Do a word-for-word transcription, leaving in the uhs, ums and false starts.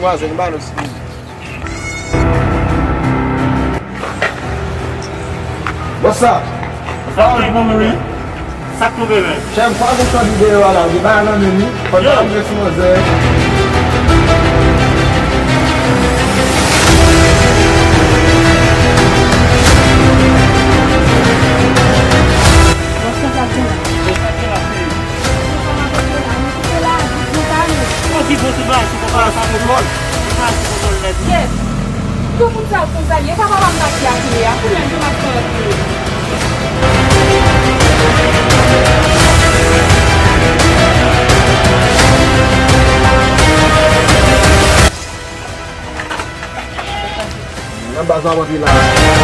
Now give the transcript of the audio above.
Vwazen, ba nou siy. What's up? Sa k tonbe, men? Chè m, pa gon chòdi deyò a la, ou gen bagay nan men m wi. Fò n pa antre sou manzè. Bon, sa k ap gen la? Bon, sa k gen la, cheri? Bon, sa k ap gen la? Nou koupe la, nou koupe la, nou. Bon, ki bon tout bagay sou kòkòt la, sa bon. Tout bagay sou kòkòt nèt. Yes. Tout moun sa konsa, ye papa pa m ta ki a kounya, kounya m te m ap fè antre. Nan baz la w ap antre la.